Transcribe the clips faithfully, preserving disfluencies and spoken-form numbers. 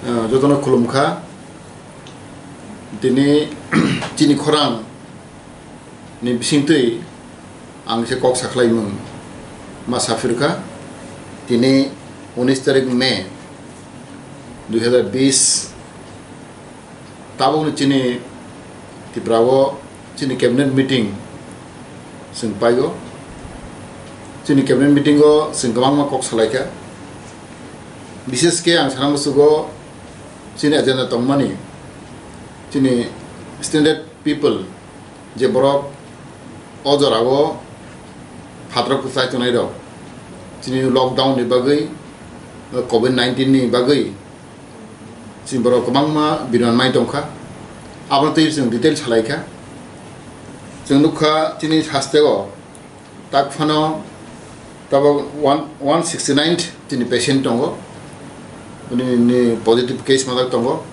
Ah, jotono khulumkha. Tini chini khorang ni bisingtwi ang se kok sakhlaimung ma saphirkha. Tini unis tarik May dui hazar bis, tabukni chini Tripura o chini cabinet meeting chwng paio. Chini cabinet meeting o chwng kwbangma kok salaikha. Bishesh khe ang sana muchugo chini agenda tongmani, chini standard people, je borok o jorao phatrok kwchai tongnai rok, chini lockdown ni bagwi, covid nineteen ni bagwi, chini borok kwbangma binan mai tongkha. Abono twi chwng detail salaikha. Chwng nukha chini hasteo tak phano tabok one, one sixty nine chini patient tongo, nini positive case majak tongo.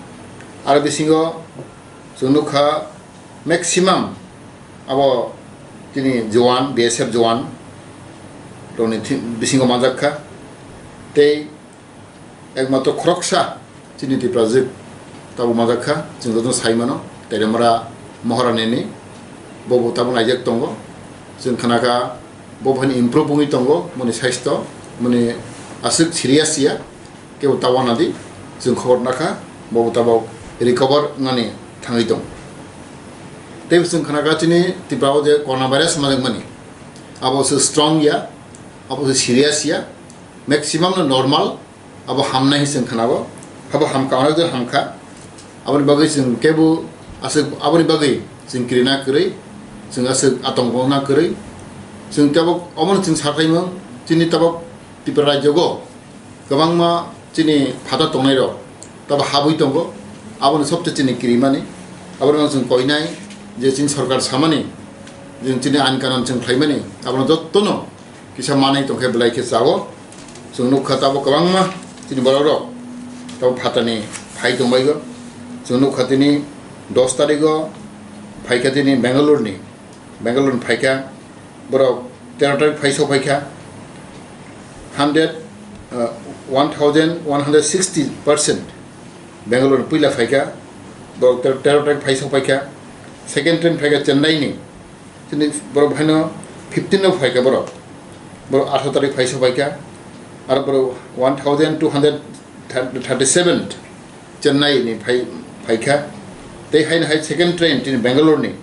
Aro bisingo chwng nukha maximum abo chini jowan, B S F jowan rokni thi-, bisingo manjak kha. Tei ekmatro khoroksa chini Tiprajwk tabuk manjak kha, chwng jotono sai mano, Taidamra Maharani ni, bobo tabuk naijak tongo. Chwng khna kha bo phani improve wngwi tongo, boni saisto, boni aswk serious ya, kebo ta wana di, chwng khobor nakha, bobo tabuk recover wngnani thangwi tongo. Tei chwng khna kha chini Tripura o je corona virus manjakmani, abo se strong ya, abo se serious ya, maximum no normal, abo hamnai chwng khna o, abo hamkha, onek jon hamkha. Aboni bagwi chwng kebo aswk, aboni bagwi chwng kirina kwrwi, chwng aswk atongkona kwrwi. Chwng tabuk omono chwng sakhaimung, chini tabuk Tripura rajyogo kwbangma chini phatar tongnairok tabuk habwi tongo, aboni sobse chini kirimani. Abono chwng koinai je chini sorkar samani, je chini ain kanon chwng khlaimani, abono jottono kisa manwi tongkhe belai khe chao. Chwng nukha tabuk kwbangma chini borokrok tabuk phatarni phai tongbaio. Chwng nukha tini dos tarigo phaikha tini Bangalore ni, Bangalore ni phaikha borok tero tarik phai sokphaikha. Hundred, uh, one thousand one hundred sixty percent Bangalore ni puila phaikha, borok tero, tero tarik phai sokphaikha. Second train phaikha Chennai ni, chini borok haino fifteen no phaikha borok, borok atharo tarik phai sokphaikha. Aro borok one thousand two hundred thirty seven Chennai ni phai, phaikha. Tei haino hai second train chini Bangalore ni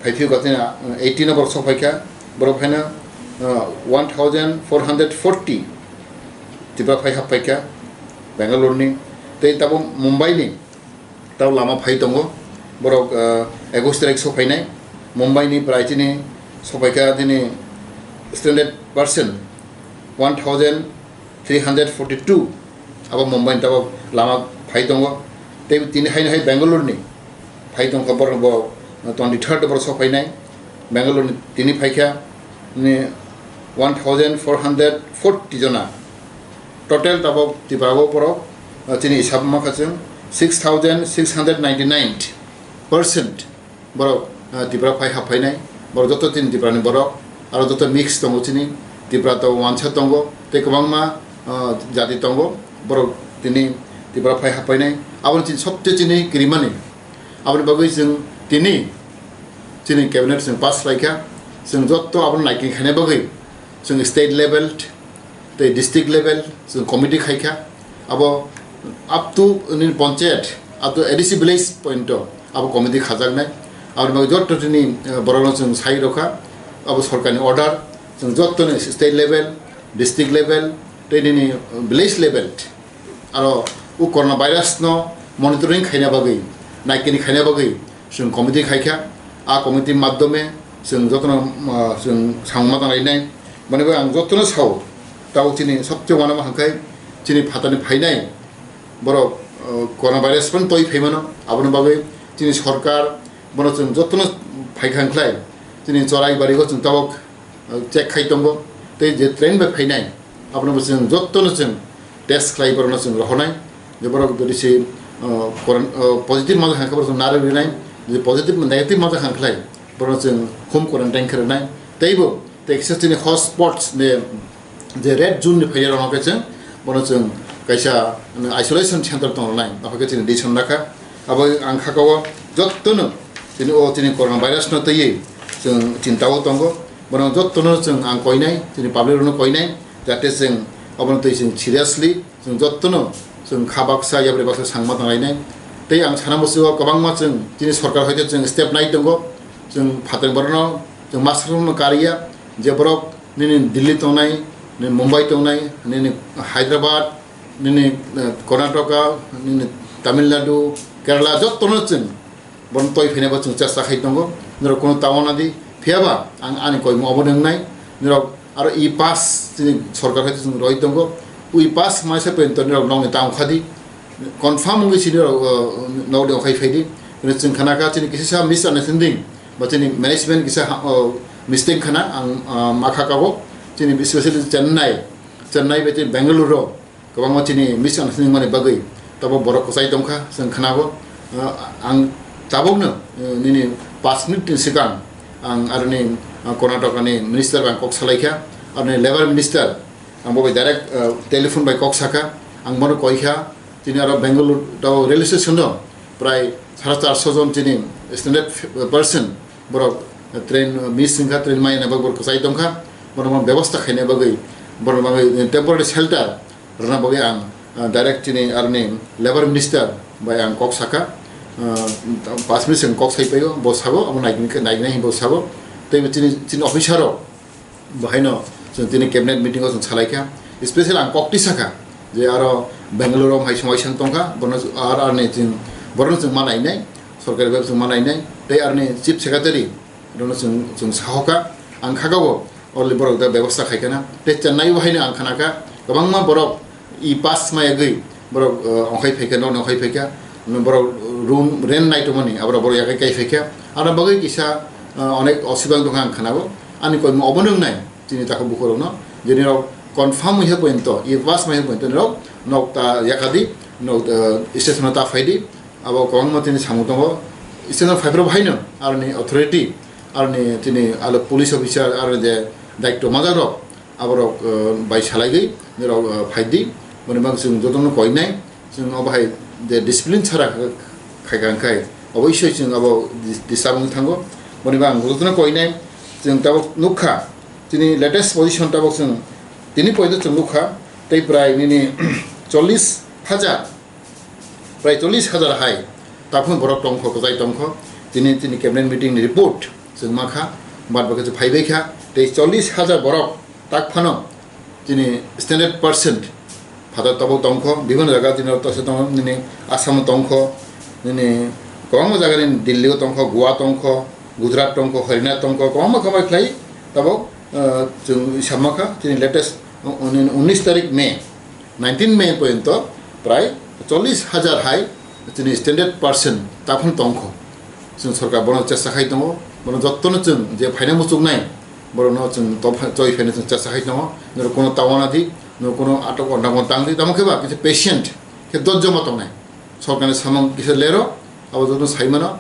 phai phiyok tini eighteen no borok sokphaikha. Borok haino, uh, one thousand four hundred forty Tripura phai happaikha Bangalore ni. Tei tabuk Mumbai ni tau lama phai tongo. Borok, ah, ekus tarik sokphainai. Mumbai ni prai chini sokphaikha tini standard percent one thousand three hundred forty two. Abo Mumbai ni tabuk lama phai tongo. Tei tini haino hai Bangalore ni phai tongkha borok bo twenty third borok sokphainai. Bangalore ni tini phaikha ni one thousand four hundred forty jona. Total tabuk Tripura o borok, ah, chini hisab wngkha chwng six thousand six hundred ninety nine percent borok, ah, Tripura phai haphainai. Borok joto chini Tripura ni borok, aro joto mix tongo chini, Tripura to wansa tongo, tei kwbangma, ah, jati tongo, borok tini Tripura phai haphainai. Aboni chini sobse chini kirimani. Aboni bagwi chwng tini chini cabinet chwng pass khlaikha, chwng joto abono naikhe khaina bagwi chwng state level tei district level chwng committee khaikha. Abo up to nini panchayat, up to A D C village point o abo committee khajaknai. Aboni bagwi joto tini, eh, borokno chwng sai rwkha, abo sorkarni order, chwng jottoni state level, district level tei nini village level. Aro o corona virus no monitoring khaina bagwi, naikini khaina bagwi chwng committee khaikha. A committee madhyome chwng jotono, ah, chwng samung ma tanglainai. Boni bagwi ang jotono sao, tabuk chini sobse uanama hwnkhai chini phatani phainai borok, ah, corona virus phano toi phaimano. Aboni bagwi chini sorkar bono chwng jotono phaikha hwnkhlai chini chorai barigo chwng tabuk check khai tongo, tei je train bai phainai, abono bo chwng jotono chwng test khlai, borokno chwng rohornai, je borok jodi se, uh, koron-, uh, positive manjak hwnkhe borok chwng narwk rinai, je positive, negative manjak hwnkhe borokno chwng home quarantine khe rwnai, tei bo tei kisa chini hotspots ne je red zone ni phaiya rokno khe chwng bono chwng kaisa isolation center tong rwnai, aphaikhe chini decision lakha. Abo ang khakao jottono chini o chini corona virus no twiwi chwng chinta o tongo. Bono jottono chwng ang koinai, chini public rokno koinai, jate chwng obono twi chwng seriously chwng jottono chwng kha baksa, yapri baksa sangma tanglainai. Tei ang sana muchungo kwbangma chwng chini sorkar hoite chwng step nai tongo, chwng phatar borokno chwng mask rokno kariya, je borok nini Delhi tongnai, nini Mumbai tongnai, nini Hyderabad, nini, eh, Karnataka, nini Tamil Nadu, Kerala, jottono chwng bono toi phainai bo chwng chesta khai tongo. Norok kuno ta wana di, phiyaba ang ani koimung obo nwngnai. Norok aro e-pass chini sorkar hai chwng roi tongo. E-pass maisa pento norok nokni ta wngkha di. Confirm wngwi sini rok, uh, nok de okhai phaidi. Hwnwi chwng khana kha chini kisa sa misunderstanding ba chini management kisa ha, uh, mistake khana ang, uh, ma kha kabo. Chini specially Chennai, Chennai bai chini Bengaluru rok kwbangma chini misunderstanding mani bagwi tabok borok kwchai tongkha chwng khanago. Uh, ang tabokno, uh, nini pas minute ni swkang ang aroni, uh, Karnataka ni minister bai kok salaikha, aroni labour minister ang bo bai direct, uh, telephone bai kok sakha, ang bono koikha, Chini aro Bengaluru tao railway station o prai sara charso jon chini standard person borok train miss wngkha, train maya nai bagwi borok kwchai tongkha, borok bebostha khaina bagwi, borok bagwi temporary shelter rwna bagwi ang, ah, direct chini aroni labour minister bai ang kok sakha, ah, pas minute swkang kok sai paio, bo sabo, abo naigini khe, naigini hinwi bo sabo, tei chini, chini officer rok, Bo haino chwng tini cabinet meeting o chwng salaikha, special ang kok tisa kha je aro Bangalore o hai song waisang tongkha, bono ar arni chwng, borokno chwng ma nainai, sorkari bai chwng ma nainai, tei arni chief secretary rokno chwng, chwng sahokha, ang khakao already borok da bebostha khaikha na, tei Chennai o haino ang khanakha kwbangma borok E-pass mayagwi borok, uh, ongkhai phaikha, nokni ongkhai phaikha, borok room rent nai tongmani, aborok borok yakhai kai phaikha. Ano bagwi kisa, uh, onek osubang tongkha ang khanao. Ani koimung obono wngnai, chini takhuk bukhurokno, je nirok confirm wngya pointo, E-pass maya pointo nirok nok ta yakadi, nok, uh, station o ta phaidi, abo kwbangma tini samung tongo. Station o phaiphuru bahaino aroni authority, aroni tini alo police officer, aroni je daityo majakrok, aborok, uh, bai salaigwi nirok, uh, phaidi. Boni bang chwng jotono koinai, chwng obo hai je discipline chara khaikha wngkhai oboisoi chwng abo dis-, disturb wngwi thango. Boni bang jotono koinai, chwng tabuk nukha, chini latest position tabuk chwng tini poito chwng nukha, tei prai nini chollish hajar, prai chollish hajar hai taphun borok tongkho, kwchai tongkho. Tini, tini cabinet meeting ni report chwng mankha, bad baki phaibaikha, tei chollish hajar borok tak phano chini standard percent phatar tabuk tongkho, bibhinno jaga chini tongsa tongo, nini Assam tongkho, nini kwbangma jaga ni Delhi o tongkho, Goa tongkho, Gujarat tongkho, Haryana tongkho, kwbangma khamai khlai tabuk, uh, chwng samakha chini latest, uh, unis tarik May, nineteen May porjonto prai chollish hajar hai chini standard percent taphun tongkho. Chwng sorkar bono chesta khai tongo, bono jottono chwng je phaina muchuknai, borokno chwng to phai-, choi phaina chwng chesta khai tongo. Norok kuno tawana di, norok kuno atok ondango tang di, tamo khe ba kisa patient khe dojjo ma tongnai. Sorkarni samung kisa lero, abo jotono sai mano.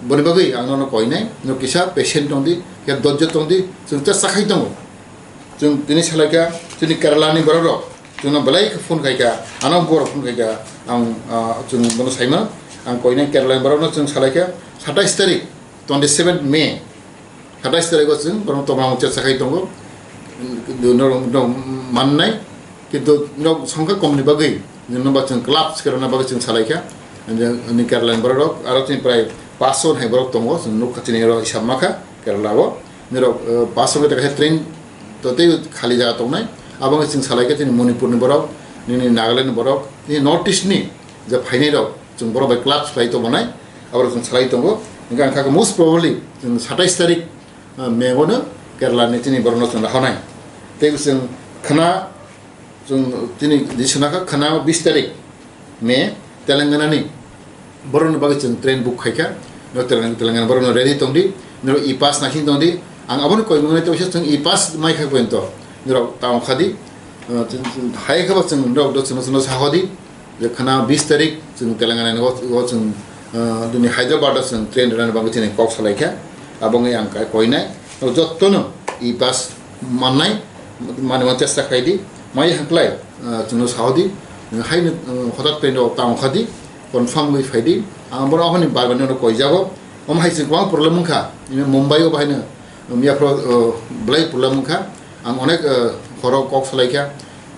Boni bagwi ang nono koinai, norok kisa patient tong di, khe dojjo tong di, chwng chesta khai tongo. Chwng tini salaikha, chini Kerala ni borok rok, chwngno belai khe phone khaikha, ano borok phone khaikha, ang, ah, chwng bono saima, ang koinai Kerala ni borok no chwng salaikha, satais tarik, twenty seven May, satais tarik o chwng bono tongmung chesta khai tongo, norok, norok mannai, kintu norok songkha kom ni bagwi, nokba chwng club swkang rwna bagwi chwng salaikha, ani Kerala ni borok rok, aro chini prai paanch sho hai borok tongo, chwng nukha chini oro hisab makha, Kerala o. Nirok, eh, bus wngkha train to tei khali jaga tongnai. Abo wngkha chwng salai khe chini Manipur ni borok, nini Nagaland ni borok, nini North East ni je phainai rok, chwng borok bai club khlai tongmanai, aborok chwng salai tongo. Hingkhe ang kha khe most probably chwng satais tarik, eh, May o no Kerala ni chini borok no chwng rahanai. Tei chwng khna Chwng tini di swnakha khna bis tarik May Telangana ni borokni bagwi chwng train book khaikha. No Telang-, Telangana borokno ready tongdi, norok e-pass naising tongdi. Ang abono koimung nai tongsa chwng e-pass mai kha pointo norok ta ongkhadi. Uh, chwng, chwng hai khe ba chwng norok do chwngno chwngno sahodi je khna bis tarik chwng Telangana ni o, o chwng, uh, dini Hyderabad o chwng train rwnani bagwi chini kok salaikha. Abo wngwi ang kai koinai. Norok jottono e-pass mannai, mani mani chesta khlai di, mai hwnkhlai, ah, chwngno sao di, Haino, uh, hotat paino tamo khadi, confirm wi phaidi. Ang bono ahoni bar bar no koijago. Om hai se kwbang problem wngkha. Ino Mumbai o bahaino, um, yaphro, uh, belai problem wngkha. Ang onek, uh, horo kok salaikha.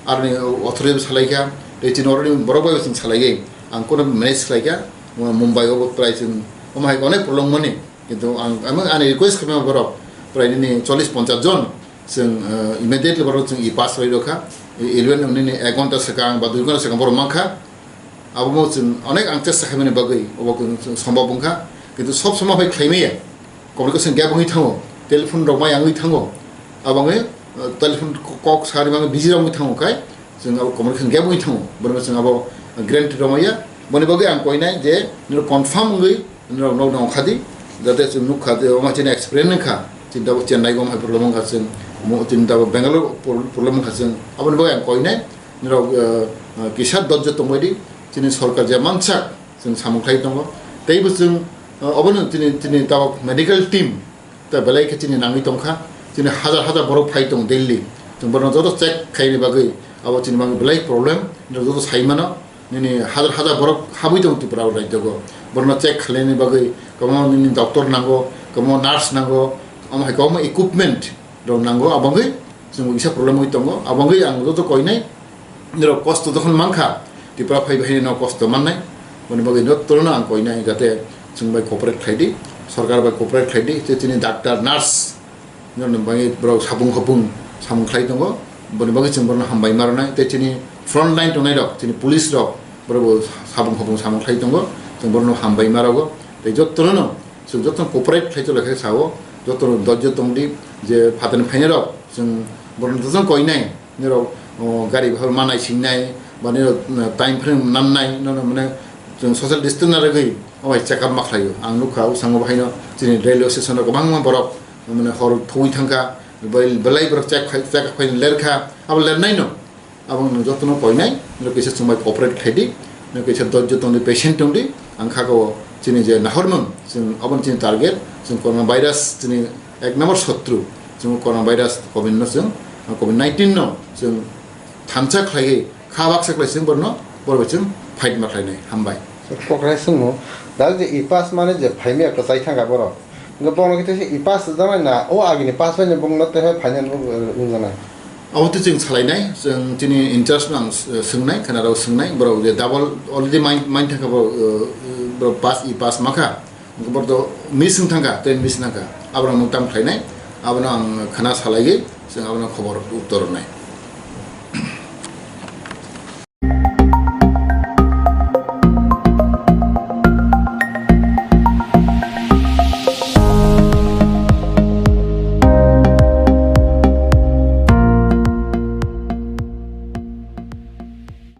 Aroni, uh, authority salaikha. Tei chini oroni borok bai chwng salaiwi. Ang kono manage khlaikha. Mumbai o bo prai chwng, om hai onek problem mani. Kintu ang, ang ani request khaima borok prai nini chollish ponchash jon. Chwng, uh, immediately borok chwng e-pass rwi rokha. E-, eleven nini ek ghonta swkang ba dui ghonta swkang borok mankha. Abomo chwng onek ang chesta khaimani bagwi obo chwng sombab wngkha. Kintu sob somoi bai khlaimaya. Communication gap wngwi thango. Telephone rok mai wngwi thango. Abangwi, uh, telephone kok sari mangwi busy wngwi thango khai. Chwng abo communication gap wngwi thango. Bono chwng abo guarantee rwmaya. Boni bagwi ang koinai je nini confirm wngwi nirok nok nong khadi, jate chwng nuk kha je omo chini experience wngkha, chini tabuk Chennai gom hai problem wngkha chwng, mo chini tabuk Bangalore pro-, problem wngkha chwng, aboni bagwi ang koinai nirok, eh, eh, kisa dojjo tongbaidi, chini sorkar je mansak chwng samung khlai tongo, teibo chwng, eh, obono chini, chini tabuk medical team ta belai khe chini nangwi tongkha, chini hajar hajar borok phai tong Delhi, chwng bono joto check khaini bagwi, abo chini bagwi belai problem, nirok joto sai mano. Nini hajar hajar borok habwi tongo Tripura o rajyo o. Borokno check khlainani bagwi kwbangma nini doctor nango, kwbangma nurse nango, omo hai kwbangma equipment rok nango, abangwi chwng kisa problem wi tongo. Abangwi ang joto koinai nirok kosto jokhon mankha, Tripura phai bahai no kosto mannai. Boni bagwi jotono ang koinai jate chwng bai cooperate khlaidi, sorkar bai cooperate khlaidi, tei chini doctor, nurse, Nini bagwi borok sabung hopung samung khlai tongo, boni bagwi chwng borokno hambai ma rwnai, tei chini front line tongnai rok, chini police rok, borok bo sabung hopung samung khlai tongo, chwng borokno hambai ma rwgo, tei jotono no chwng jotono cooperate khlai tongla khe sao, jotono dojjo tongdi, je phatani phainai rok chwng borokno jotono koinai, nirok, o, gari bwkhak ma naisingnai, ba nirok, o, time frame nannai, nono mane chwng social distance narwgwi, o bai check up ma khlaio. Ang nukha, o sango bahaino chini railway station o kwbangma borok, mane hor thuwi thangkha, belai, belai borok check khai, check up khaina lerkha, abo lernaino. Abo nwng jotono koinai, nirok kisa chwng bai cooperate khlaidi, nirok kisa dojjo tongdi, patient tongdi, ang kha o chini je nahormung, chwng aboni chini target, chwng corona virus chini ek number sotru, chwng corona virus covid no chwng, covid nineteen no chwng thansa khlaiwi kha baksa khlai chwng borno, borok bai chwng fight ma khlainai. Hambai. Kokrai swngmung, da je e-pass mani je phaimya kwchai thangkha borok. Hwnkhe bono khe teisa e-pass rwjaknai na, o agini pass bai no bongno teisa phainani rwjaknai. Abo tei chwng salainai, chwng chini in charge no ang s-, swngnai, khwnarok swngnai, borok je double already main, main thangkha borok, uh, borok pass, e-pass makha, borok to miss wng thangkha, tei miss nangkha, aborok nwng tamo khlainai, abono ang khwna salaiwi, chwng abono khobor uttor rwnai.